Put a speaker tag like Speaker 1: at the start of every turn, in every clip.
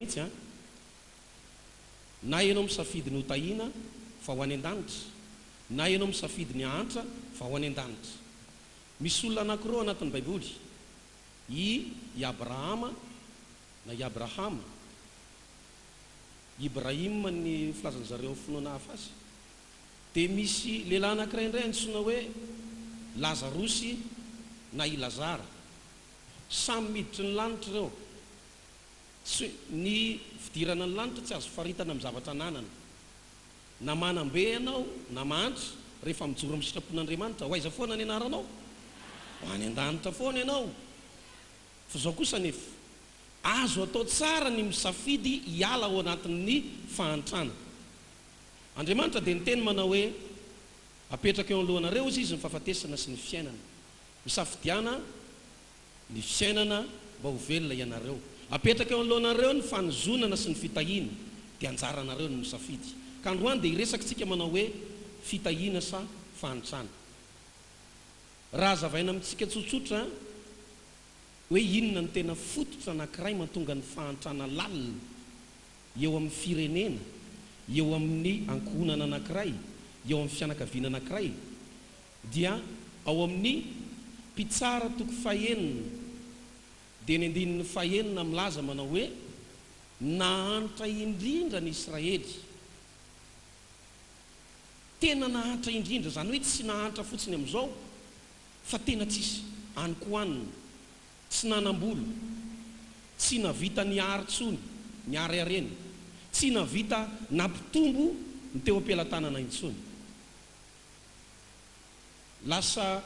Speaker 1: Mihitsy an! Na ianao misafidy ny ho tahiana fa ho any an-danitra, na ianao misafidy ny hahantra fa ho any an-danitra. Misy olona anankiroa ao anatin'ny Baiboly, i i Abrahama na i Abrahama, Ibrahim ny filazan-dry zareo finoana hafa azy, dia misy lehilahy anankiray indray antsoina hoe Lazarosy na i Lazara. Samy miditry ny lanitra ireo. Tsy, ny fidirana ny lanitra tsy azo faritana amin'ny zavatra ananana. Na manam-be ianao na mahantra, rehefa mijoro amin'ny sitrapon'Andriamanitra, ho aiza foana ny anaranao? Ho any an-danitra foana ianao. Fa izao kosa anefa, azo atao tsara ny misafidy hiala ao anatin'ny fahantrana. Andriamanitra dia niteny manao hoe, Apetrako eo anoloanareo, hozy Izy, ny fahafatesana sy ny fiainana. Misafidiana ny fiainana mba ho velona ianareo. Apetraka eo anoloanareo ny fanozonana sy ny fitahiana, dia anjaranareo ny misafidy. Ka androany dia hiresaka isika manao hoe fitahiana sa fahantrana. Raha hazavaina amintsika tsotsotra hoe inona no tena fototra anankiray mahatonga ny fahantrana lalina eo amin'ny firenena, eo amin'ny ankohonana anankiray, eo amin'ny fianakaviana anankiray, dia ao amin'ny Mpitsara toko fahenina dia ny andininy fahenina milaza manao hoe, Nahantra indrindra ny Israely. Tena nahantra indrindra, izany hoe tsy nahantra fotsiny amin'izao fa tena tsisy hanin-kohanina, tsy nanam-bola, tsy navita nihary intsony, nihary harena, tsy navita nampitombo ny teo am-pelatanana intsony. Lasa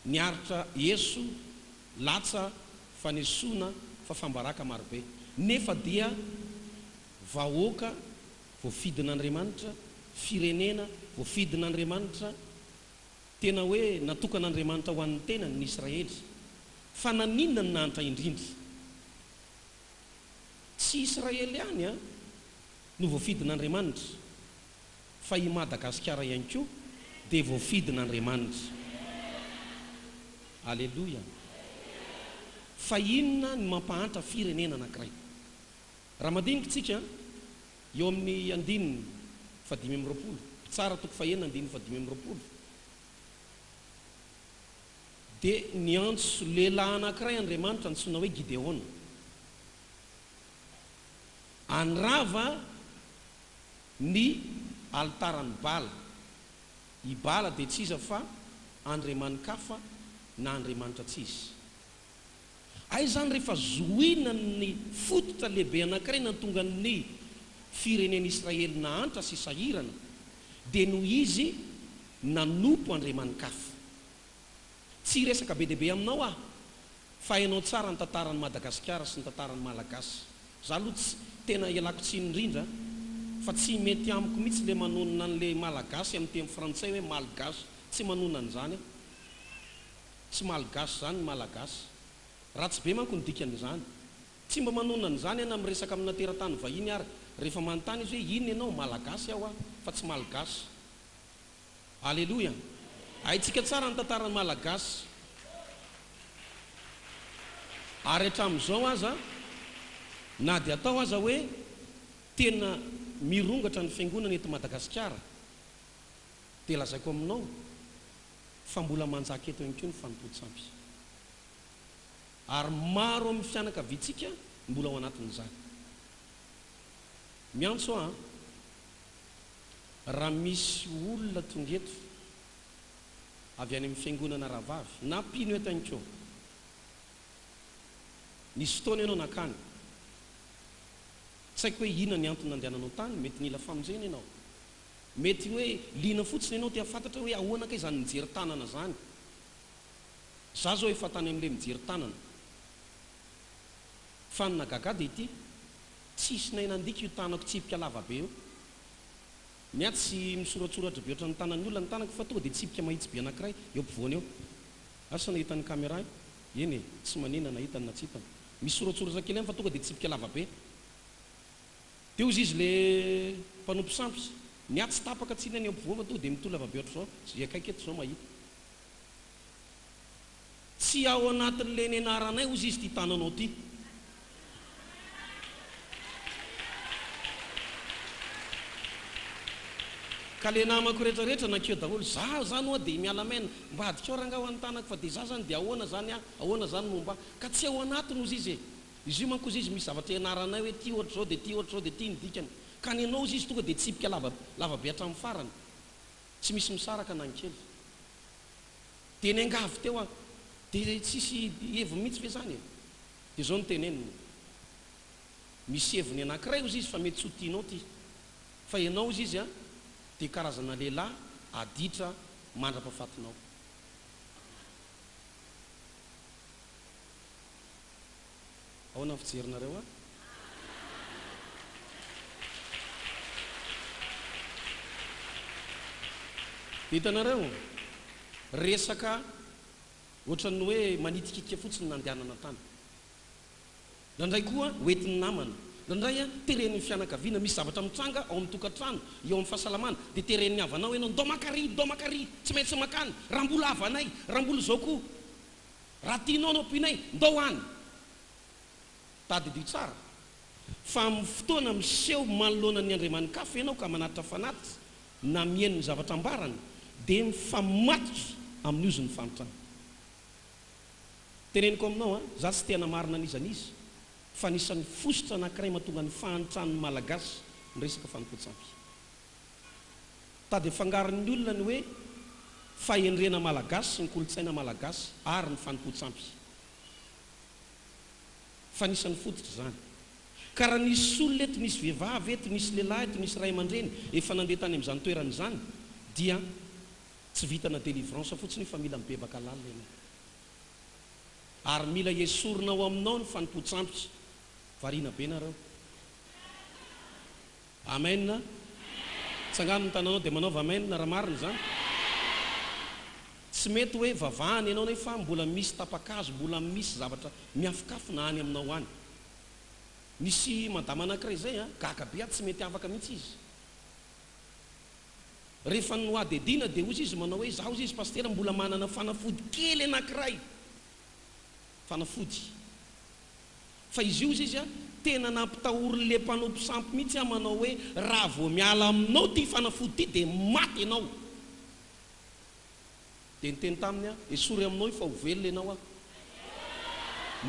Speaker 1: niaritra eso, latsa, fanesoana, fafambaraka marobe. Nefa dia vahoaka voafidin'Andriamanitra, firenena voafidin'Andriamanitra, tena hoe natokan'Andriamanitra ho an'ny tenany ny Israely. Fa naninona no nahantra indrindra? Tsy Israely ihany no voafidin'Andriamanitra. Fa i Madagasikara ihany koa dia voafidin'Andriamanitra. Aleloia. Fa inona ny mampahantra firenena anankiray? Raha mandinika tsika, eo amin'ny andininy fahadimy amby roapolo, Mpitsara toko fahenina andininy fahadimy amby roapolo, dia niantso lehilahy anankiray Andriamanitra antsoina hoe Gideona. Handrava ny alitaran'i Bala. I Bala dia tsy iza fa andriamani-kafa na andriamanitra tsy izy. Aiza izany rehefa zohina ny fototra lehibe anankiray nahatonga ny firenen'Israely nahantra sy sahirana dia noho izy nanompo andriamani-kafa. Tsy hiresaka be dia be aminao aho fa hainao tsara ny tantaran'i Madagasikara sy ny tantaran'ny Malagasy. Za aloha tsy, tena ialako tsiny indrindra fa tsy mety amiko mihitsy le manonona an'le Malagasy amin'ny teny frantsay hoe malgache, tsy manonona an'izany aho. Tsy malgache zany ny Malagasy. Ratsy be manko ny dikan'izany. Tsy mba manonona an'izany aho na miresaka amina teratany vahiny ary rehefa manontany izy hoe inona ianao, Malagasy aho fa tsy malgache. Aleloia! Haintsika tsara ny tantaran'ny Malagasy. Ary hatramin'izao aza, na dia atao aza hoe tena mirongatra ny fiangonana eto Madagasikara, dia lazaiko aminao fa mbola manjaka eto ihany koa ny fanompoan-tsampy. Ary maro amin'ny fianakaviantsika mbola ao anatin'izany. Miantso aho an! Raha misy olona tonga eto avy any amin'ny fiangonana rahavavy, na mpino eto ihany koa, nisy fotoana ianao nankany, tsy haiko hoe inona ny antony nandehananao tany, mety nila famonjena ianao, mety hoe liana fotsiny ianao te hahafantatra hoe ahoana kay izany mijery tanana izany, za zao efa tany amin'ilay mijery tanana, fa ny nahagaga ahy dia ity, Tsisy nahay nandika io tanako tsipika lava be io. Ny ahy tsy misoratsoratra be ohatran'ny tanan'ny olona ny tanako fa tonga dia tsipika mahitsy be anankiray eo ampovoany eo. Asa na hitan'ny camera io? Eny e, tsy manina na hitany na tsy hitany. Misy soratsoratra kely ihany fa tonga dia tsipika lava be. Dia hozy izy le mpanompo sampy, ny ahy tsy tapaka tsinona ny eo ampovoany fa tonga dia mitohy lava be ohatr'izao, izay akaiky eto izao mahita. Tsy ao anatin'ilay nianaranay hozy izy ity tananao ity. Ka le namako rehetra rehetra nankeo daholo, za zany hoa de miala main, mba adikao rangah hoa ny tanako fa de za zany de ahoana zany ah, ahoana zany momba ahy, ka tsy ao anatiny ozy izy e, izy io manko ozy izy misy zavatra ianaranay hoe ty ohatr'izao de ty ohatr'izao de ty ny dikany, ka ny anao ozy izy tonga de tsipika lava lava be hatramin'ny farany, tsy misy misaraka na ny kely. De niangavy teo aho, de tsisy heviny mihitsy ve zany e? De zao no teneniny, misy heviny anakiray ozy izy fa mety tsy ho tianao ty. Fa ianao hozy izy a, dia karazana lehilahy aditra mandra-pahafatinao. Ahoana ny fijerinareo ahy? Hitanareo? Resaka ohatran'ny hoe manitikitika fotsiny nandehanana tany. Indraindray koa hoentin'ny namana. Indraindray teren'ny fianakaviana. Misy zavatra mitranga ao amin'ny tokantrano, eo amin'ny fahasalamana, dia teren'ny havanao ianao, ndao maka ary, ndao maka ary, tsy maintsy makany, raha mbola havanay, raha mbola izao koa. Raha tianao no ampianay, ndao any. Tadidio tsara fa amin'ny fotoana miseho manoloana ny Andriamani-kafa ianao ka manatitra fanatitra na mihaino ny zavatra ambarany, dia mifamatotra amin'ny ozon'ny fahantrana. Teneniko aminao an, za tsy te hanamarina an'iza n'iza, fa anisan'ny fositra anankiray mahatonga ny fahantran'ny Malagasy ny resaka fanompoan-tsampy. Tady afangaron'ny olona ny hoe fahendrena Malagasy sy ny kolontsaina Malagasy ary ny fanompoan-tsampy. Fa anisan'ny fototra izany. Ka raha nisy olona eto, nisy vehivavy eto, nisy lehilahy eto, nisy ray aman-dreny efa nandeha tany amin'izany toerana izany dia tsy vitana délivrance fotsiny io fa mila mibebaka lalina ianao. Ary mila esorina ao aminao ny fanompoan-tsampy. Variana be nareo. Amen. Tsangano ny tananao dia manaova amen raha marina izany. Tsy mety hoe vavahana ianao nefa mbola misy tapa-kazo, mbola misy zavatra miafokafona any aminao any. Nisy madama anankiray izay an, gaga be aho, tsy mety afaka mihitsy izy. Rehefa nohadihadiana dia hozy izy manao hoe izaho hozy izy pasitera mbola manana fanafody kely anankiray, fanafody. Fa izy io hozy izy a, tena nampitahorin'le mpanompo sampy mihitsy aho manao hoe raha vao miala aminao ity fanafody ity dia maty ianao. Dia niteny taminy aho, esory aminao io fa ho velona ianao aho.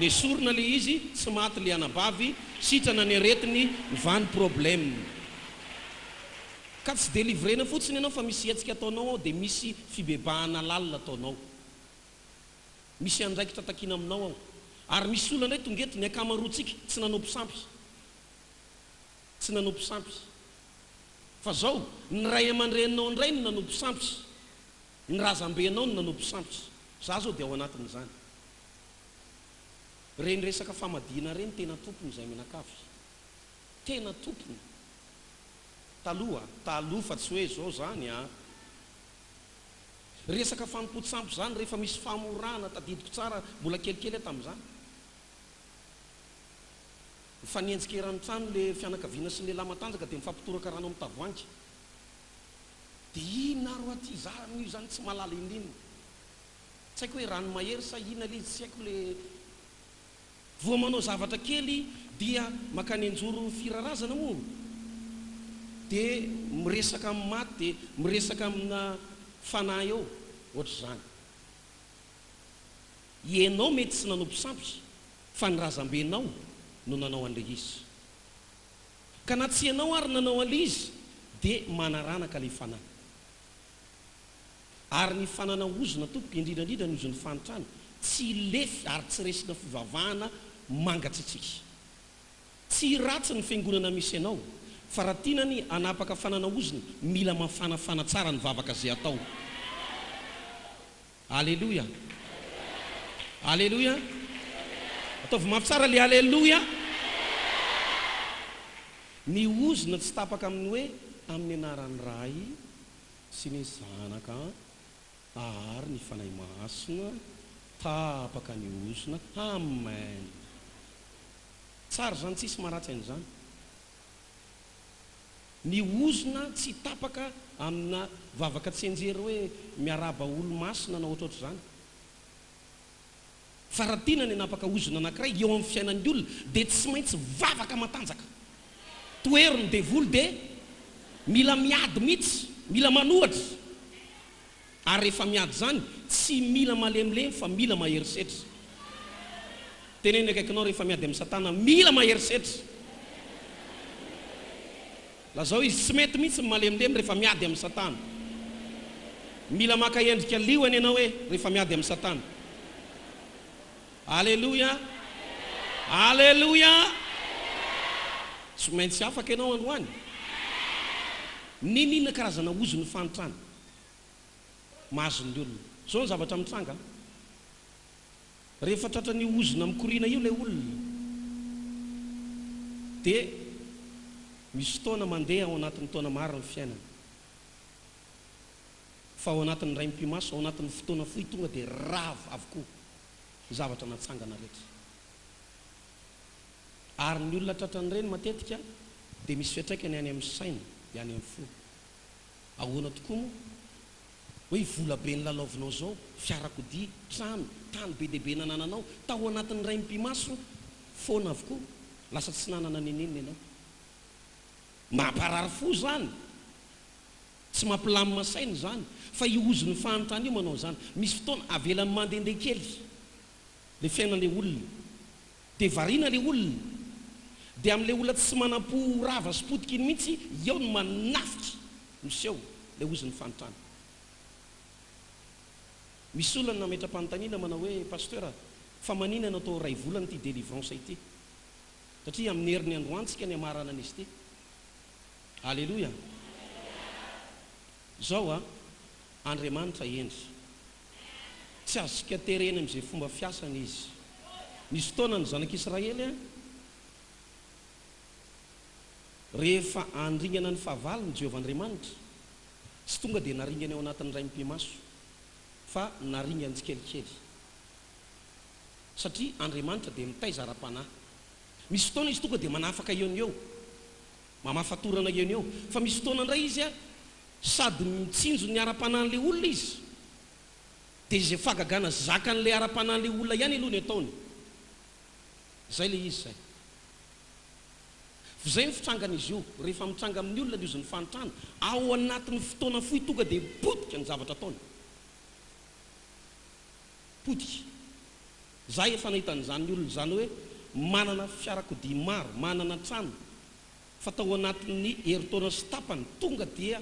Speaker 1: Nesorina le izy, tsy maty le anabavy, sitrana ny aretiny, mivaha ny problème. Ka tsy delivrena fotsiny ianao fa misy hetsika ataonao ao dia misy fibebahana lalina ataonao. Misy andraikitra takiana aminao ao. Ary misy olona indray tonga eto, ny ankamaroantsika tsy nanompo sampy. Tsy nanompo sampy. Fa zao, ny ray aman-dreninao indray no nanompo sampy. Ny razambenao no nanompo sampy. Za zao dia ao anatin'izany. Ireny resaka famadihana ireny tena tompony izay mianakavy. Tena tompony. Taloha, taloha fa tsy hoe zao zany an. Resaka fanompoan-tsampy zany rehefa misy famorana, tadidiko tsara mbola kelikely aho tamin'izany. Mifanenjika eran'ny trano le fianakaviana sy ny lehilahy matanjaka dia mifampitoraka rano amin'ny tavoahangy. Dia inona ary hoa ty za amin'io zany tsy mahalala ininona. Tsy haiko hoe rano mahery sa inona le izy tsy haiko le Vao manao zavatra kely dia makany anjoro firarazana moa dia miresaka amin'ny maty dia miresaka amina fanahy eo ohatr'izany. Ianao mety tsy nanompo sampy fa ny razambenao no nanao an'ilay izy. Ka na tsy ianao ary nanao an'ilay izy dia manaranaka ilay fanahy. Ary ny fanana ozona tompoko, indrindra indrindra ny ozon'ny fahantrana, tsy lefy ary tsy resina fivavahana mangatsiatsiaka. Tsy ratsy ny fiangonana misy anao, fa raha tiana ny hanapaka fanana ozona, mila mafanafana tsara ny vavaka izay atao. Aleloia! Aleloia! Ataovy mafy tsara le aleloia! Ny ozona tsy tapaka amin'ny hoe amin'ny anaran'ny Ray sy ny Zanaka ary ny Fanahy Masina, tapaka ny ozona. Amen! Tsara izany, tsisy maharatsy an'izany. Ny ozona tsy tapaka amina vavaka tsianjery hoe miarahaba olo-masina na ohatrohatr'izany. Fa raha tiana ny hanapaka ozona anankiray eo amin'ny fiainan'ny olona dia tsy maintsy vavaka matanjaka. Tohero ny devoly dia mila miady mihitsy. Mila manohatra. Ary rehefa miady izany, tsy mila malemilemy fa mila mahery setra. Teneno ny akaikinao rehefa miady amin'i Satana, mila mahery setra. Lazao izy, tsy mety mihitsy ny malemilemy rehefa miady amin'i Satana. Mila maka endrika liona ianao hoe rehefa miady amin'i Satana. Aleloia! Aleloia! Tsy maintsy afaka ianao androany. N'inon'inona karazana ozon'ny fahantrana mahazo ny olona. Izao ny zavatra mitranga an. Rehefa tratran'io ozona mikoriana io ilay olona dia misy fotoana mandeha ao anatin'ny taona maro ny fiainany. Fa ao anatin'ny indray mipi-maso, ao anatin'ny fotoana fohy tonga dia rava avokoa ny zavatra natsangana rehetra. Ary ny olona tratran'ireny matetika dia misy fiantraikany any amin'ny saina dia any amin'ny fo. Ahoana tokoa moa? Hoe vola be nilalaovinao izao, fiarakodia, trano, tany be dia be nanananao, tao anatin'ny iray mipi-maso foana avokoa, lasa tsy nanana n'inon'inona ianao. Mamparary fo izany. Tsy mampilamina saina izany. Fa io ozon'ny fahantrana io manao izany. Misy fotoana avelany mandehandeha kely ilay fiainan'ilay olona. Dia variana ilay olona. Dia amin'ilay olona tsy manam-po ho rava sy potika iny mihitsy, eo no manafika, miseho ilay ozon'ny fahantrana. Misy olona nametra-panontaniana manao hoe, Pasteur, fa maninona no atao iray volana ity délivrance ity? Satria amin'ny herin'ny androany tsika ny hamarana an'izy ity. Aleloia! Izao a, Andriamanitra hendry. Tsy azontsika terena amin'izay fomba fiasany Izy. Nisy fotoana ny zanak'Israely a, rehefa handringana ny fahavalony Jehovah Andriamanitra, tsy tonga dia naringany ao anatin'ny iray mipi-maso, fa naringany tsikelikely. Satria Andriamanitra dia mitaiza ara-panahy. Misy fotoana Izy tonga dia manafaka eo no eo. Mamafa torana eo no eo. Fa misy fotoana indray Izy sady mitsinjo ny ara-panahin'ilay olona Izy, dia izay fahagagana zakan'ilay ara-panahin'ilay olona ihany aloha ny ataony. Izay ilay izy izay. F'izay ny fitrangan'izy io, rehefa mitranga amin'ny olona ny ozon'ny fahantrana, ao anatin'ny fotoana fohy tonga dia potika ny zavatra ataony. Potika. Za efa nahita an'izany olona izany hoe manana fiarakodia maro, manana trano, fa tao anatin'ny herintaona sy tapany tonga dia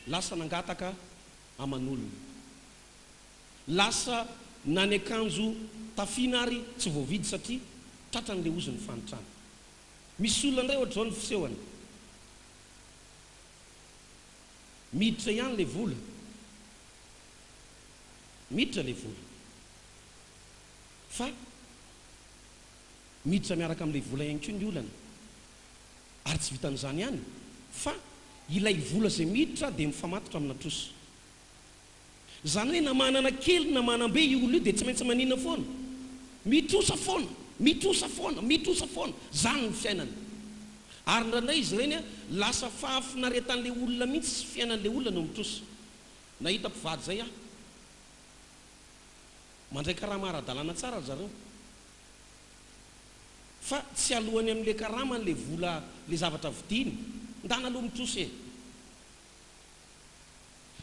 Speaker 1: lasa nangataka aman'olona. Lasa na ny akanjo tafiana ary tsy voavidy satria tratran'ilay ozon'ny fahantrana. Misy olona indray ohatr'izao ny fisehony. Miditra ihany ilay vola. Miditra ilay vola. Fa miditra miaraka amin'ilay vola ihany koa ny olana. Ary tsy vitan'izany ihany fa ilay vola izay miditra dia mifamatotra amina trosa. Izany hoe na manana kely na manam-be io olona io dia tsy maintsy maninona foana? Mitrosa foana, mitrosa foana, mitrosa foana. Izany ny fiainana. Ary indraindray izy ireny lasa fahafinaretan'ilay olona mihitsy sy fiainan'ilay olona no mitrosa. Nahita mpivady izay aho. Mandray karama ara-dalàna tsara ry zareo. Fa tsy alohany amin'ilay karamany ilay vola, ilay zavatra vidiany. Ndana aloha mitrosa e!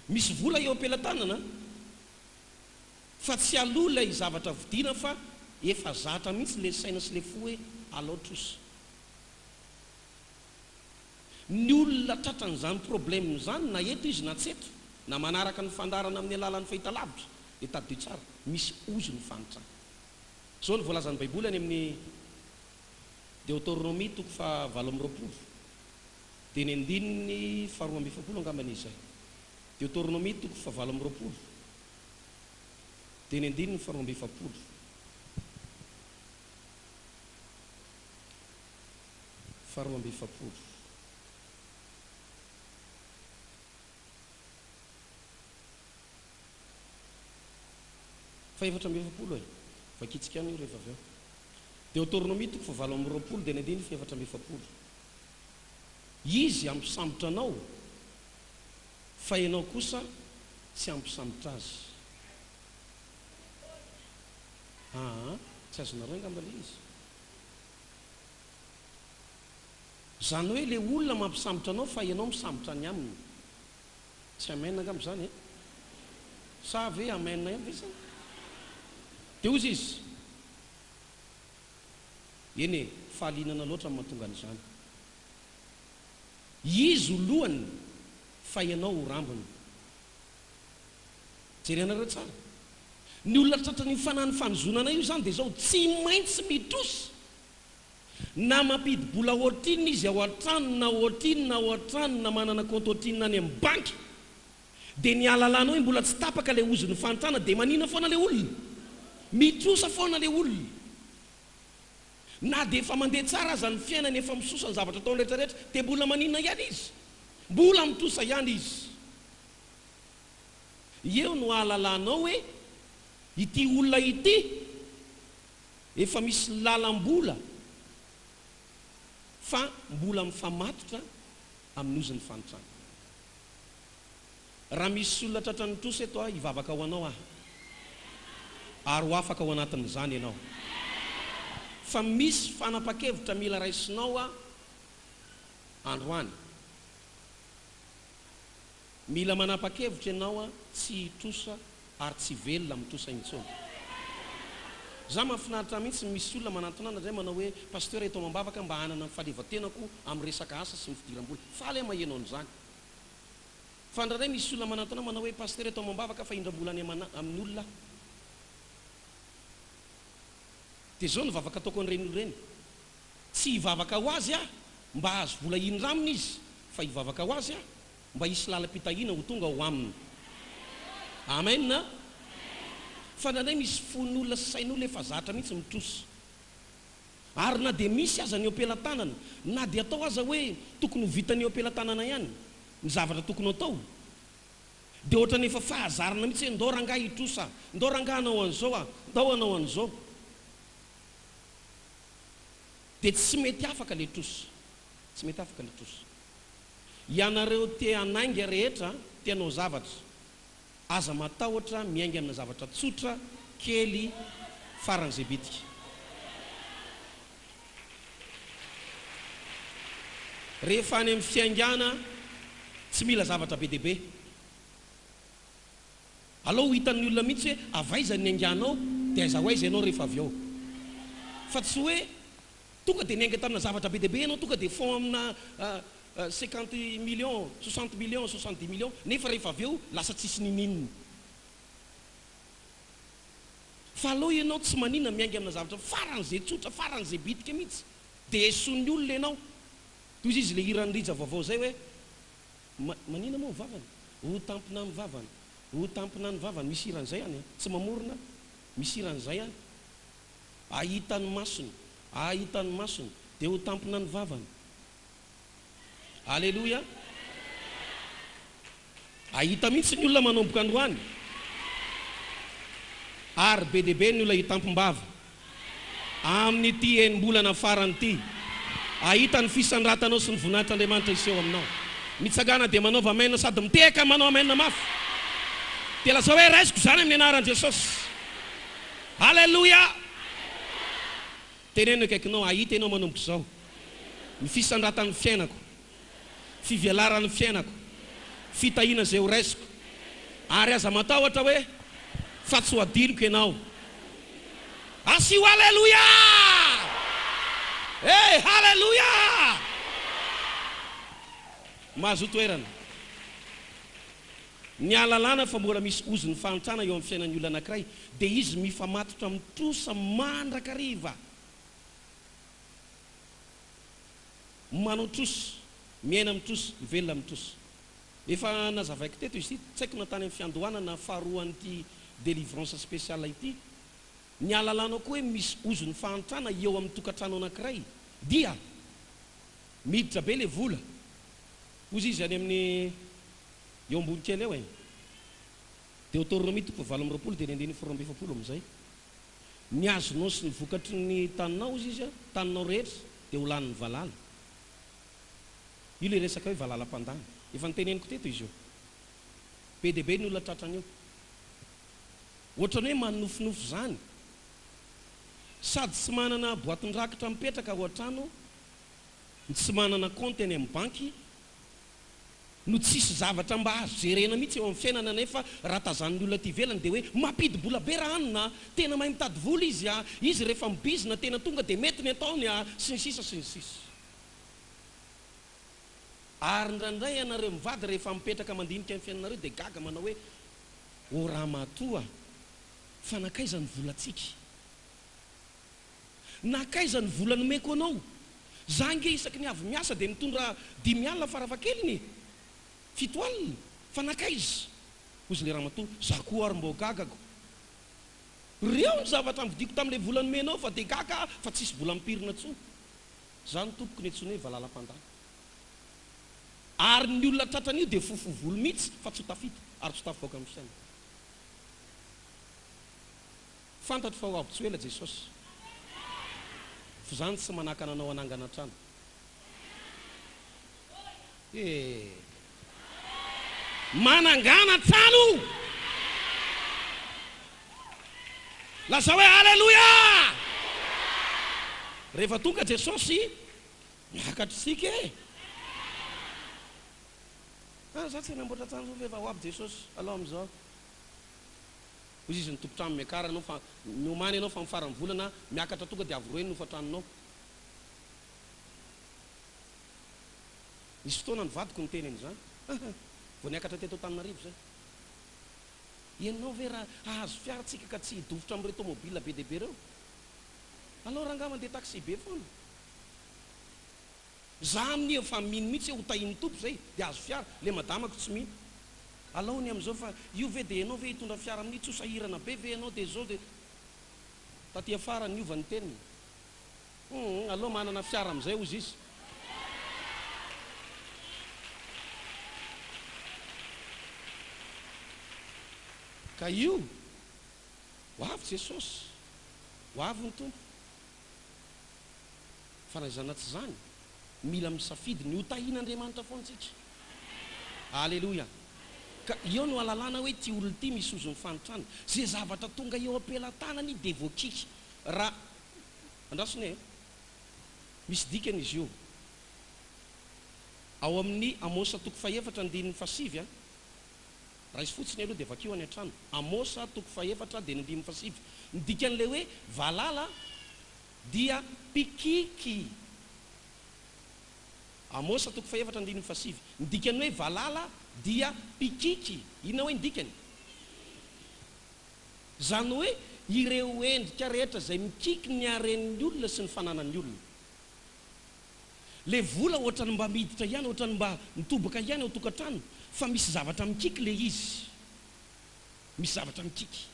Speaker 1: Misy vola eo am-pelatanana fa tsy aloha ilay zavatra vidiana fa efa zatra mihitsy ilay saina sy ilay fo hoe alao trosa. Ny olona tratran'izany problème izany na eto izy na tsy eto, na manaraka ny fandaharana amin'ny alalan'ny fahitalavitra dia tadidio tsara, misy ozon'ny fahantrana. Izao no voalazan'ny Baiboly any amin'ny Deoteronomia toko faha 28. Dia ny andininy faharoa amby 40 angambany izay. Deoteronomia toko fahavalo amby 20. Dia ny andininy faharoa amby 40. Faharoa amby 40. Fahefatra amby 40 e. Vakintsika ihany io rehefa avy eo. Deoteronomia toko fahavalo amby 20 dia ny andininy fahefatra amby 40. Izy hampisambotra anao, fa ianao kosa tsy hampisambotra azy. Aa, tsy azonareo angamba ilay izy. Izany hoe ilay olona mampisambotra anao fa ianao misambotra ny aminy. Tsy amen angamba izany e? Sa ve amen ihany ve sa? Dia hozy izy, Eny e, fahalianana loatra no mahatonga an'izany. Izy ho lohany fa ianao ho rambony. Jerenareo tsara. Ny olona tratran'io fanahin'ny fanozonana io izany dia izao, tsy maintsy mitrosa. Na mampidi-bola ohatrinona izy ao an-trano na ohatrinona ao an-trano na manana kaonty ohatrinona any amin'ny banky dia ny ahalalana hoe mbola tsy tapaka ilay ozon'ny fahantrana dia manina foana ilay olona. Mitrosa foana ilay olona. Na dia efa mandeha tsara aza ny fiainany, efa misosa ny zavatra ataony rehetra rehetra dia mbola manina ihany izy. Mbola mitrosa ihany izy. Eo no ahalalanao hoe ity olona ity Efa misy lalam-bola fa mbola mifamatotra amin'ny ozin'ny fahantrana. Raha misy olona tratran'ny trosa eto aho, hivavaka ho anao aho. Ary ho afaka ao anatin'izany ianao. Fa misy fanapa-kevitra mila raisinao androany. Mila manapa-kevitra ianao tsy hitrosa ary tsy velona amin'ny trosa intsony. Za mahafinaritra ahy mihitsy misy olona manantona ahy indraindray manao hoe Pasteur eto amam-bavaka mba hanana ny fahaleovantenako amin'ny resaka asa sy ny fidiram-bola. Faly aho maheno an'izany. Fa indraindray misy olona manantona ahy manao hoe Pasteur eto amam-bavaka fa hindram-bola any amin'ny olona aho. Dia izao no vavaka ataoko an'ireny olona ireny. Tsy hivavaka ho azy aho mba hahazo vola hindramina izy fa hivavaka ho azy aho mba hisy lalam-pitahiana ho tonga ao aminy. Amen a! Fa indraindray misy fon'olona sy sain'olona efa zatra mihitsy mitrosa. Ary na dia misy aza ny eo am-pelatanana, na dia atao aza hoe tokony ho vitan'ny eo am-pelatanana ihany ny zavatra tokony ho atao, dia ohatran'ny efa fahazarana mihitsy hoe ndao rangahy hitrosa, ndao rangahy hanao an'izao a, ndao hanao an'izao. Dia tsy mety afaka ilay trosa. Tsy mety afaka ilay trosa. Ianareo te hanainga rehetra, te hanao zavatra, aza matahotra miainga amina zavatra tsotra, kely, faran'izay bitika. Rehefa any amin'ny fiaingàna, tsy mila zavatra be dia be. Alao ho hitan'ny olona mihitsy hoe avy aiza ny niainganao dia aiza ho aiza ianao rehefa avy eo. Fa tsy hoe tonga dia niainga tamina zavatra be dia be ianao, tonga dia fonds amina cinquante millions, soixante millions, soixante dix millions, nefa rehefa avy eo lasa tsisy ninininona. Fa aleo ianao tsy manina miainga amina zavatra faran'izay tsotra, faran'izay bitika mihitsy dia esoin'ny olona ianao. Toy izy ilay hiran'i Rija vaovao izay hoe. Ma, manina moa ny vavany? Ho tampina ny vavany. Ho tampina ny vavany. Misy hira an'izay any an. Tsy mamorona aho. Misy hira an'izay any. Hahita ny masony. Hahita ny masony. Dia ho tampina ny vavany. Aleloia. Hahita mihitsy ny olona manomboka androany. Ary be dia be ny olona hitampim-bava. Amin'ity enim-bolana farany ity, hahita ny fisandratanao sy ny voninahitr'Andriamanitra hiseho aminao. Mitsangàna dia manaova amen sady mitehaka manao amen mafy. Dia lazao hoe, Raisiko izany amin'ny anaran'i Jesosy. Aleloia! Teneno eo akaikinao, Hahita ianao manomboka izao ny fisandratan'ny fiainako. Fivelaran'ny fiainako, fitahiana izay ho raisiko, ary aza matahotra hoe fa tsy ho adinoko ianao. Asio Aleloia! Eh! Haleloia! Mahazoa toerana. Ny ahalalana fa mbola misy ozon'ny fahantrana eo amin'ny fiainan'ny olona anankiray dia izy mifamatotra amin'ny trosa mandrakariva. Manao trosa, miaina amin'ny trosa, mivelona amin'ny trosa. Efa nazavaiko teto izy ity, tsy haiko na tany amin'ny fiandohana na faharoan'ity délivrance spéciale ity. Ny ahalalanao koa hoe misy ozon'ny fahantrana eo amin'ny tokantrano anankiray dia miditra be le vola, hozy izy any amin'ny eo ambony kely eo e. Deoteronomia toko fahavalo amby 20 dia ny andininy faharoa amby 40 amin'izay. Ny azonao sy ny vokatry ny taninao, hozy izy, taninao rehetra dia ho lanin'ny valala. Io ilay resaka hoe valala mpandany. Efa noteneniko teto izy io. Be dia be ny olona tratran'io. Ohatran'ny hoe manonofinofy izany. Sady tsy manana boatin-drakitra mipetraka ao an-trano, no tsy manana kaonty any amin'ny banky. No tsisy zavatra mba azo jerena mihitsy eo amin'ny fiainana nefa raha tazanin'ny olona aty ivelany dia hoe mampidi-bola be ra anona a! Tena mahay mitady vola izy a! Izy rehefa mibizina tena tonga dia mety ny ataony a! Sy ny sisa sy ny sisa. Ary indraindray ianareo mivady rehefa mipetraka mandinika ny fiainanareo dia gaga manao hoe ô ramatoa fa nankaiza ny volantsika? Nankaiza ny vola nomeko anao? Za ange isaky ny avy miasa dia mitondra 50 farafahakeliny e! 70, fa nankaiza? Hozy le ramatoa, za koa ary mbô gagako. Reo ny zavatra novidiako tamin'ilay vola nomenao fa dia gaga aho fa tsisy vola mipirina tsony. Zany tompoko ny antsoina hoe valalam-pandana. Ary ny olona tratran'io dia fofo volo mihitsy fa tsy ho tafita ary tsy ho tafavoaka amin'ny fiainana. Fantatro fa ho avy tsy ho ela Jesosy. F'izany tsy manakana anao hanangana trano. Eh. Manangana trano! Lazao hoe Aleloia! Rehefa tonga Jesosy, miakatra isika e! Ah, za tsy hanamboatra trano fa efa ho avy Jesosy, alao amin'izao. Hoy izy ny tompon-trano, Miakara ianao fa miomàna ianao fa amin'ny faran'ny volana miakatra tonga dia avo roa heny ny hofan-tranonao. Nisy fotoana ny vadiko niteny an'izany. Aha! Vao niakatra teto Antananarivo izay. Ianao ve raha hahazo fiara tsika ka tsy hidofotra amin'ireo tomobile be dia be ireo? Alao rangahy mandeha taxi be foana. Za amin'io efa mino mihitsy hoe ho tahin'ny Tompo izay dia hahazo fiara. Ilay madamako tsy mino. Alao ny amin'izao fa io ve dia ianao ve hitondra fiara amin'io? Tsy ho sahirana be ve ianao dia izao dia. Taty afara niova ny teniny. Humm aleo manana fiara amizay ozy izy. Ka io, ho avy Jesosy, ho avy ny Tompo. Fa na izany na tsy izany, mila misafidy ny ho tahian'Andriamanitra foana isika. Aleloia. Ka eo no ahalalana hoe ity olona ity misy ozon'ny fahantrana. Izay zavatra tonga eo am-pelatanany dia voakiky. Raha Andraso anie e! Misy dikany izy io. Ao amin'ny Amosa toko fahefatra andininy fahasivy a. Raiso fotsiny aloha dia vakio any an-trano. Amosa toko fahefatra dia ny andininy fahasivy. Ny dikan'ilay hoe valala dia mpikiky. Amosa toko fahefatra andininy fahasivy. Ny dikan'ny hoe valala dia mpikiky. Inona hoe ny dikany? Izany hoe ireo endrika rehetra izay mikiky ny haren'ny olona sy ny fananan'ny olona. Le vola ohatran'ny mba miditra ihany, ohatran'ny mba mitoboka ihany ao tokantrano fa misy zavatra mikiky le izy. Misy zavatra mikiky.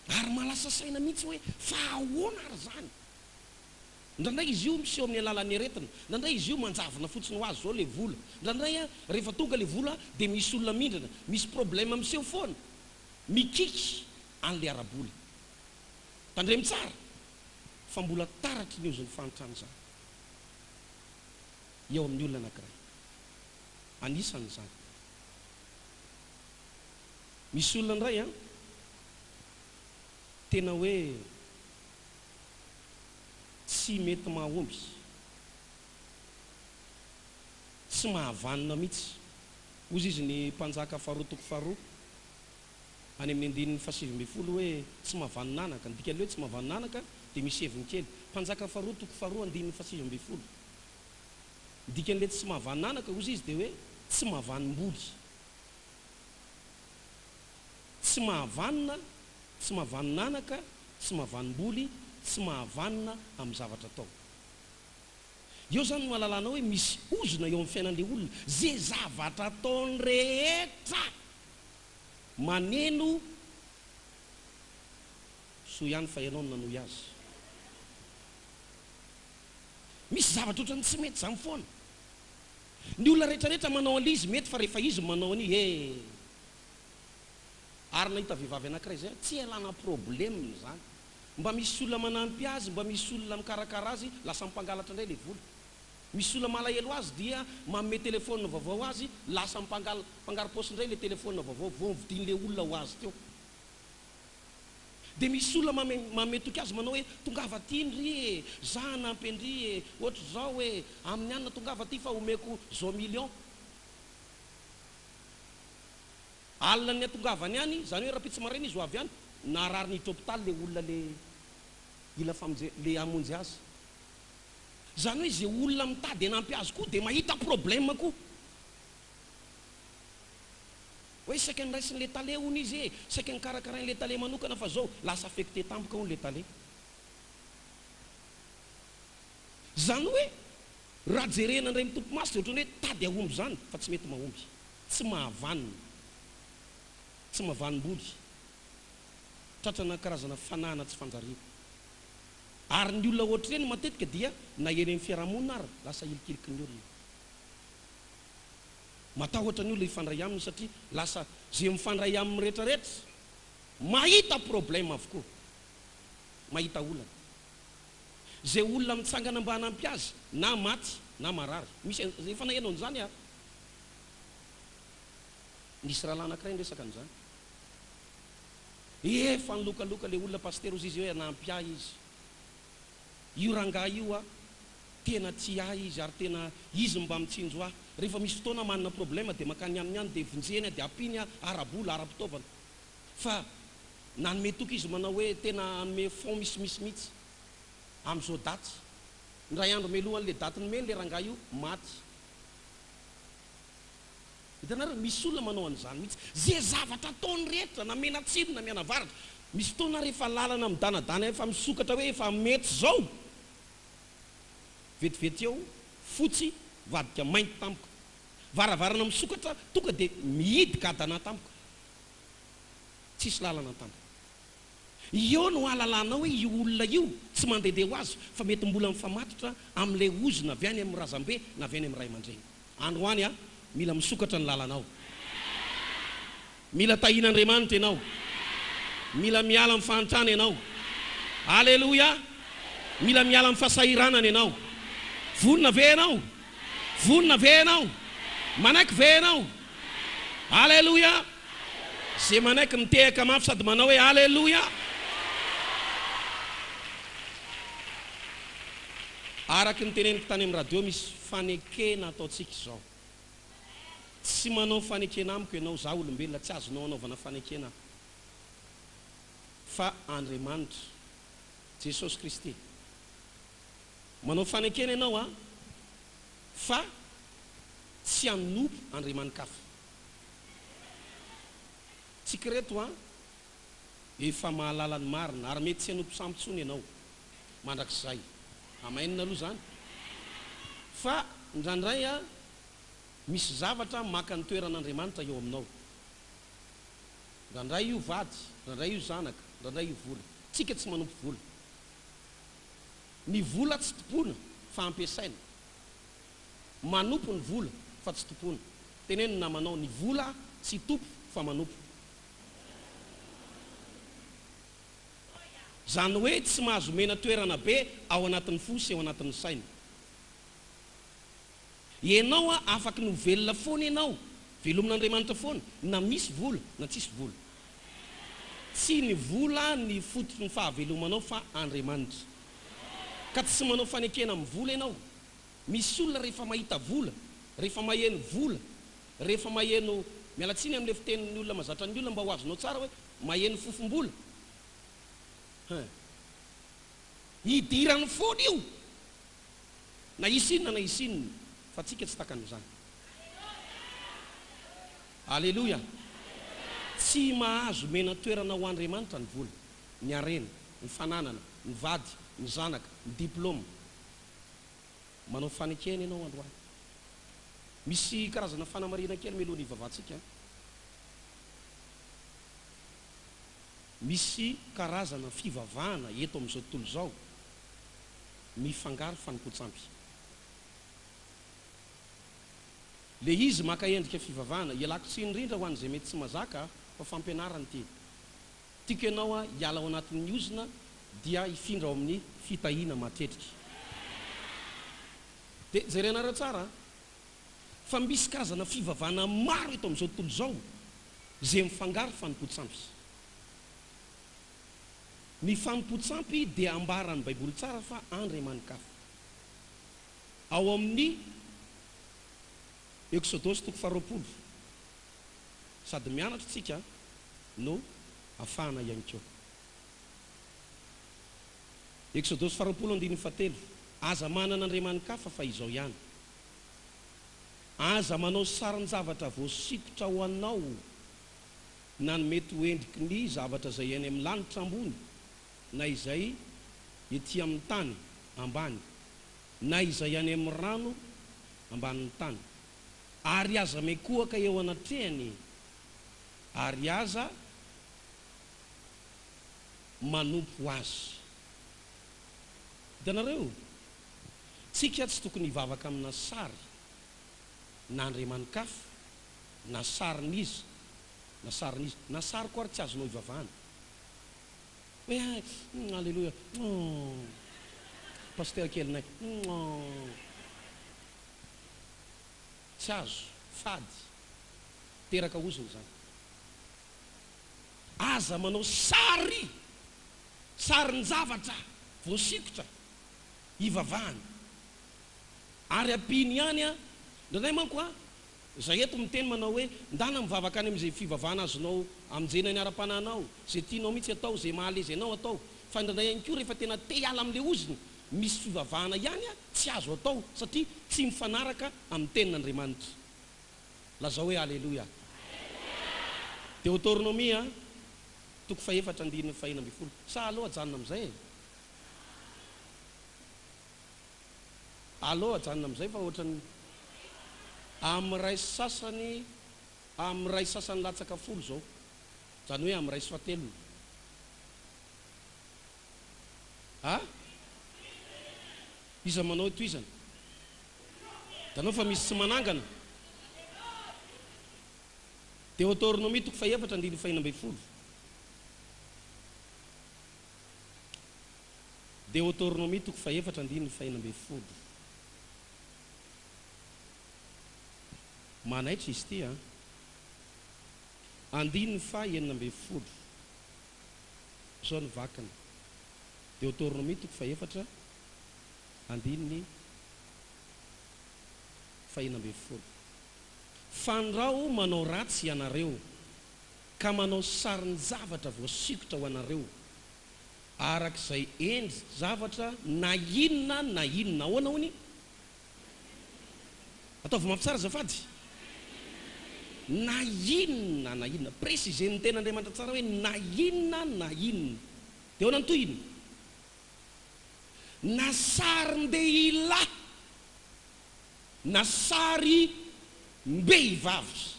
Speaker 1: Ary mahalasa saina mihitsy hoe fa ahoana ary izany? Indraindray izy io miseho amin'ny alalan'ny aretina, indraindray izy io manjavona fotsiny ho azy izao ilay vola, indraindray rehefa tonga ilay vola dia misy olona mindrana, misy problème miseho foana, mikiky an'ilay ara-bola. Tandremo tsara fa mbola taratry ny ozon'ny fahantrana izany eo amin'ny olona anankiray. Anisan'izany. Misy olona indray an, tena hoe. Tsy mety mahomby. Tsy mahavanona mihitsy. Hozy izy ny Mpanjaka faharoa toko faharoa, any amin'ny andininy fahasivy ambin'ny folo hoe tsy mahavanona anaka. Ny dikan'ilay hoe tsy mahavanona anaka dia misy heviny kely. Mpanjaka faharoa toko faharoa andininy fahasivy ambin'ny folo. Ny dikan'ilay tsy mahavanona anaka hozy izy dia hoe tsy mahavanom-boly. Tsy mahavanona, tsy mahavanona anaka, tsy mahavanom-boly, tsy mahavanona amin'ny zavatra atao. Eo izany no ahalalanao hoe misy ozona eo amin'ny fiainan'ilay olona. Ze zavatra ataony rehetra maneno soa ihany fa ianao no nanohy azy. Misy zavatra ohatran'ny tsy mety izany foana. Ny olona rehetra rehetra manao an'ilay izy mety fa rehefa izy no manao an'io he. Ary nahita vehivavy anakiray zay aho, tsy ialana problème zany. Mba misy olona manampy azy, mba misy olona mikarakara azy, lasa mpangalatra indray le vola. Misy olona malahelo azy dia manome téléphone vaovao azy, lasa mpangal mpangaro-paosy indray le téléphone vaovao vao novidian'le olona ho azy teo. Dia misy olona mame manome toky azy manao hoe tongava aty ndry e, za hanampy an-dry e, ohatr'izao e, amin'ny alina tongava aty fa omeko zao million. Alina ny hatongavany any, izany hoe rahampitso maraina izy ho avy any, narary niditra hopitaly le olona le hila famonje le hamonjy azy. Izany hoe izay olona mitady hanampy azy koa dia mahita problème koa. Hoe saika noraisin'le tale hono izy e, saika nokarakarain'le tale manokana fa zao lasa affecté tampoka hono le tale. Izany hoe raha jerena indray mitopy maso dia ohatran'ny hoe tady hahomby izany fa tsy mety mahomby. Tsy mahavanona. Tsy mahavanom-body. Tratrana karazana fanahana tsy fanjariana. Ary ny olona ohatr'ireny matetika dia na eny amin'ny fiarahamonina ara lasa ilikiliky ny olona. Matahotra ny olona hifandray aminy satria lasa ze mifandray aminy retraretra mahita problème avokoa. Mahita olana. Ze olona mitsangana mba hanampy azy na maty na marary. Misy efa naheno an'izany aho. Nisy rahalahy anakiray niresaka an'izany. Efa nilokaloka le olona pasitera ozy izy hoe hanampy ahy izy. Io rangahy io a tena tia ahy izy ary tena izy no mba mitsinjo ahy. Rehefa misy fotoana aho manana problème dia mankany aminy any dia vonjeny aho dia ampiany aho ara-bola, ara-pitaovana. Fa nanome toky izy manao hoe tena hanome fonds misimisy mihitsy amin'izao daty. Indray andro mialohan'ilay daty nomeny ilay rangahy io maty. Hitanareo, misy olona manao an'izany mihitsy. Ze zavatra ataony rehetra, na mianatsimo na mianavaratra, misy fotoana rehefa lalana midanadana efa misokatra hoe efa mety izao, vetivety eo, fotsy vadika mainty tampoka. Varavarana misokatra, tonga dia mihidy gadana tampoka. Tsisy lalana tampoka. Eo no ahalalanao hoe io olona io tsy mandehandeha ho azy fa mety mbola mifamatotra amin'ilay ozona avy any amin'ny razambe na avy any amin'ny ray aman-dreny. Androany a, mila misokatra ny lalanao. Mila tahian'Andriamanitra ianao. Mila miala amin'ny fahantrana ianao. Aleloia! Mila miala amin'ny fahasahiranana ianao. Vonona ve ianao? Vonona ve ianao? Manaiky ve ianao? Aleloia! Ze manaiky mitehaka mafy sady manao hoe Aleloia! Araky ny teneniko tany amin'ny radio misy fanekena ataontsika izao. Tsy manao fanekena amiko ianao, za olombelona tsy azonao anaovana fanekena aho. Fa Andriamanitra, Jesosy Kristy. Manao fanekena ianao an, fa tsy hanompo andriamani-kafa. Tsika ireto an, efa mahalala ny marina, ary mety tsy hanompo sampy intsony ianao mandrakizay. Amen aloha izany. Fa indraindray an, misy zavatra maka ny toeran'Andriamanitra eo aminao. Indraindray io vady, indraindray io zanaka, indraindray io vola. Tsika tsy manompo vola. Ny vola tsy tompoina fa ampiasaina. Manompo ny vola fa tsy tompoina. Teneno ny namanao, ny vola tsy tompo fa manompo. Izany hoe tsy mahazo omena toerana be ao anatin'ny fo sy ao anatin'ny saina. Ianao a, afaky ny ho velona foana ianao, velomin'Andriamanitra foana, na misy vola na tsisy vola. Tsy ny vola ny fototry ny fahavelomanao fa Andriamanitra. Ka tsy manao fanekena amin'ny vola ianao. Misy olona rehefa mahita vola, rehefa maheno vola, rehefa maheno, miala tsiny amin'ilay fitenin'ny olona mazatra ny olona mba ho azonao tsara hoe maheno fofom-bola. Hein. Idirany foana io. Na hisy inona na hisy inona, fa tsika tsy takan'izany. Aleloia! Tsy mahazo omena toerana ho Andriamanitra ny vola, ny harena, ny fananana, ny vady, ny zanaka, ny diploma. Manao fanekena ianao androany. Misy karazana fanamarihana kely mialoha ny hivavahantsika. Misy karazana fivavahana eto amin'izao tontolo izao mifangaro fanompoan-tsampy. Le izy maka endrika fivavahana. Ialako tsiny indrindra ho an'izay mety tsy mazaka fa fampianarana ity. Tiako ianao hiala ao anatin'ny ozona dia hifindra ao amin'ny fitahiana matetika. Dia jerenareo tsara fa misy karazana fivavahana maro eto amin'izao tontolo izao izay mifangaro fanompoan-tsampy. Ny fanompoan-tsampy dia ambaran'ny Baiboly tsara fa andriamani-kafa. Ao amin'ny Eksodosy toko faharoapolo, sady mianatra isika no afahana ihany koa. Eksodosy faharoapolo andininy fahatelo, Aza manana andriamani-kafa fa izao ihany. Aza manao sarin-javatra voasikotra ho anao na ny mety ho endriky ny zavatra izay any amin'ny lanitra ambony na izay ety amin'ny tany ambany na izay any amin'ny rano ambanin'ny tany, ary aza mikohaka eo anatrehany, ary aza manompo azy. Hitanareo? Tsika tsy tokony hivavaka amina sary na andriamani-kafa na sarin'iza na sarin'iza, na sariko ary tsy azonao ivavahana. Hoe hay, humm aleloia, humm pasitera kelinay, humm. Tsy azo, fady, teraka ozona izany. Aza manao sary, sarin-javatra voasikotra hivavahana. Ary ampiany ihany an, indraindray manko an, Zay eto miteny manao hoe ndana mivavaka any amin'izay fivavahana azonao amonjena ny ara-panahinao, zay tianao mihitsy atao, zay maha à l'aise anao atao. Fa indraindray ihany koa rehefa tena te hiala amin'ilay ozona, misy fivavahana ihany tsy azo atao satria tsy mifanaraka amin'ny tenin'Andriamanitra. Lazao hoe Aleloia. Deotornomia toko fahefatra andininy fahenina ambinifolo. Sa aleo ajanona amin'izay e? Aleo ajanona amin'izay fa ohatran'ny amin'ny iray sy sasany amin'ny iray sy sasany latsaka folo izao. Izany hoe amin'ny iray sy fahatelony. A? Iza manao hoe tohizana? Hitanao fa misy tsy manangana? Deoteronomia toko fahefatra andininy fahenina ambinifolo. Deoteronomia toko fahefatra andininy fahenina ambinifolo. Manaitra izy ity an! Andininy faha 16. Izao ny vakiny. Deoteronomia toko fahefatra andininy fahenina ambinifolo. Fandrao manao ratsy ianareo, ka manao sarin-javatra voasikotra ho anareo, araka izay endri-javatra na inona na inona. Ahoana hono? Ataovy mafy tsara azafady. Na inona na inona. Préciser-n'ny tenin'Andriamanitra tsara hoe na inona na inona. Dia ahoana ny tohiny? Na sarin-dehilahy na sarim-behivavy.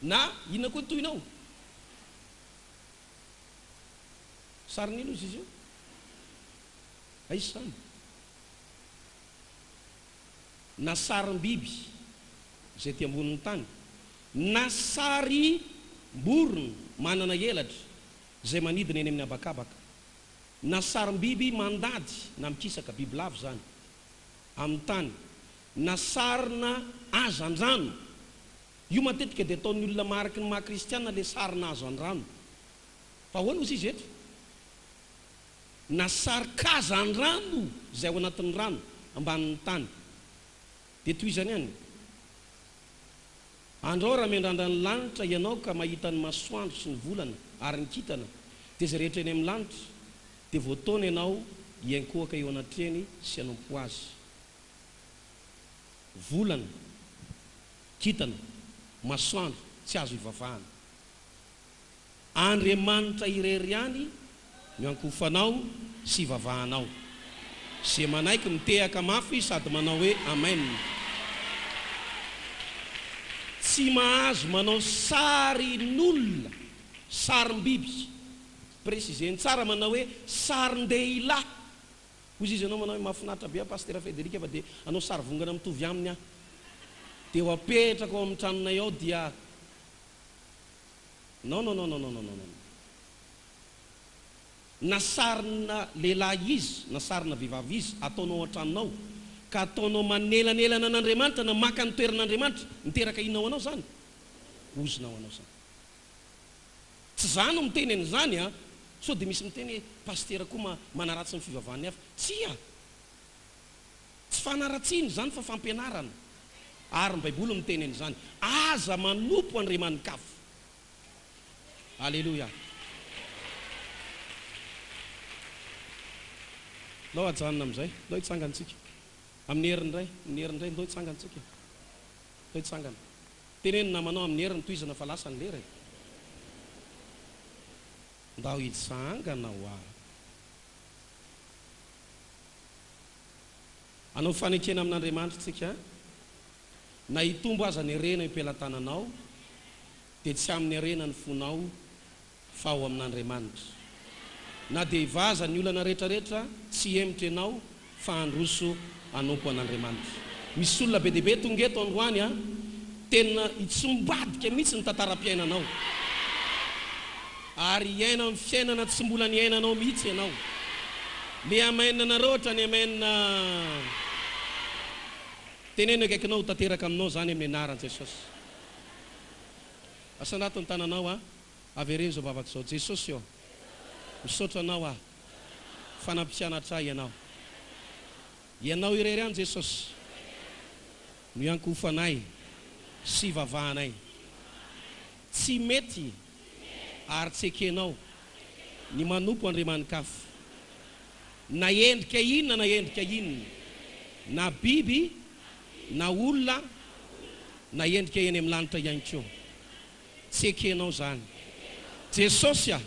Speaker 1: Na inona koa ny tohiny ao? Sarin'inona ozy izy io? Aiza izany? Na sarim-biby izay ety ambonin'ny tany, na sarim-borona manana elatra izay manidina eny amin'ny habakabaka, na sarim-biby mandady na mikisaka, bibilava izany, amin'ny tany, na sarina hazandrano. Io matetika dia ataon'ny olona mariky ny maha kristiana ilay sarina hazandrano. Fa ahoana ozy izy eto? Na sarin-kazandrano izay ao anatin'ny rano, ambanin'ny tany. Dia tohizany ihany. Andrao raha miandrandra ny lanitra ianao ka mahita ny masoandro sy ny volana ary ny kintana, dia izay rehetra eny amin'ny lanitra, dia voataona ianao hiankohoka eo anatrehany sy hanompo azy. Volana, kintana, masoandro, tsy azo ivavahana. Andriamanitra irery ihany no iankohofanao sy ivavahanao. Ze manaiky mitehaka mafy sady manao hoe Amen. Tsy mahazo manao sarin'olona, sarim-biby. Préciser-ny tsara manao hoe sarin-dehilahy. Hozy izy ianao manao hoe mahafinaritra be aho Pasitera Frederic fa dia hanao sary vongana mitovy aminy aho. Dia ho apetrako ao amin'ny tranonay ao dia Non non non non non non non. Na sarina lehilahy izy na sarina vehivavy izy ataonao ao an-tranonao ka ataonao manelanelana an'Andriamanitra na maka ny toeran'Andriamanitra, miteraka inona ho anao izany? Ozona ho anao izany. Tsy za no miteny an'izany an! Sao dia misy miteny hoe pasitera koa manaratsy ny fivavahan'ny hafa. Tsia! Tsy fanaratsiana izany fa fampianarana. Ary ny Baiboly miteny an'izany. Aza manompo andriamani-kafa. Aleloia. Ndao hajanona amin'izay. Ndao hitsangana isika. Amin'ny heriny indray. Amin'ny heriny indray. Ndao hitsangana isika. Ndao hitsangana. Teneno ny namanao amin'ny heriny tohizana fa lasa ny lera e. Ndao hitsangana hoa. Hanao fanekena amin'Andriamanitra isika, na hitombo aza ny harena eo am-pelatananao, dia tsy amin'ny harena ny fonao, fa ao amin'Andriamanitra. Na dia hivaza ny olana rehetrarehetra, tsy hihemotra ianao, fa handroso hanompo an'Andriamanitra. Misy olona be dia be tonga eto androany an, tena hitsimbadika mihitsy ny tantaram-piainanao. Ary hiaina amin'ny fiainana tsy mbola niainanao mihitsy ianao. Le amen nareo ohatrany amen. Teneno akaikinao ho tanteraka aminao izany amin'ny anaran'i Jesosy. Asandrato ny tananao an, avereno izao vavaka izao, Jesosy ô, misaotra Anao aho fa nampianatra ahy Ianao. Ianao irery ihany Jesosy no iankohofanay sy ivavahanay. Tsy mety ary tsy ekenao ny manompo andriamani-kafa, na endrika inona na endrika inona, na biby na olona na endrika eny amin'ny lanitra ihany koa. Tsy ekenao izany. Jesosy a!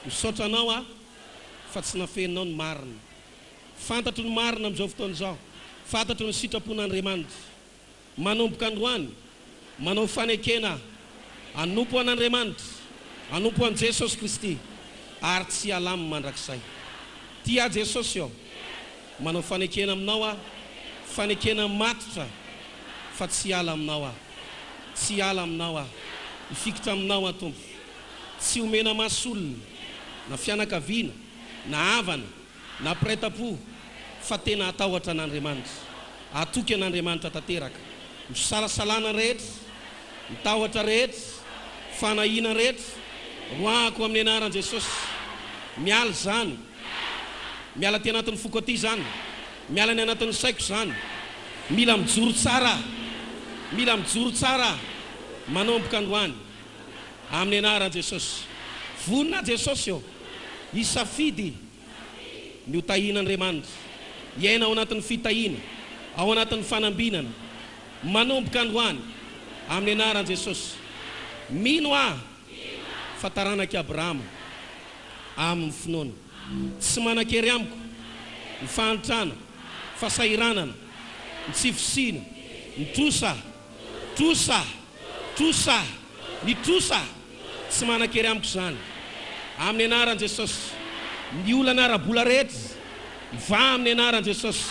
Speaker 1: Misaotra Anao aho fa tsy nafeninao ny marina. Fantatro ny marina amin'izao fotoana izao. Fantatro ny sitrapon'Andriamanitra. Manomboka androany, manao fanekena aho hanompo an'Andriamanitra, hanompo an'i Jesosy Kristy, ary tsy hiala aminy mandrakizay. Tia ahy Jesosy ô! Manao fanekena aminao aho, fanekena matotra fa tsy hiala aminao aho. Tsy hiala aminao aho. Hifikitra aminao aho Tompo. Tsy homena maso olona, na fianakaviana, na havana, na mpiray tampo, fa tena hatahotra an'Andriamanitra. Hatoky an'Andriamanitra tanteraka. Ny fisalasalana rehetra, ny tahotra rehetra, fanahiana rehetra, roahako amin'ny anaran'i Jesosy. Miala izany. Miala aty anatin'ny foko aty izany. Miala any anatin'ny saiko izany. Mila mijoro tsara aho. Mila mijoro tsara aho. Manomboka androany. Amin'ny anaran'i Jesosy. Vonona aho Jesosy ô. Hisafidy ny ho tahian'Andriamanitra. Hiaina ao anatin'ny fitahiana. Ao anatin'ny fanambinana. Manomboka androany. Amin'ny anaran'i Jesosy. Mino aho fa taranak'i Abrahama. Amin'ny finoana. Tsy manan-kery amiko ny fahantrana, fahasahiranana, ny tsy fisiana, ny trosa, trosa, trosa, ny trosa! Tsy manan-kery amiko izany. Amin'ny anaran'i Jesosy. Ny olana ara-bola rehetra, mivaha amin'ny anaran'i Jesosy.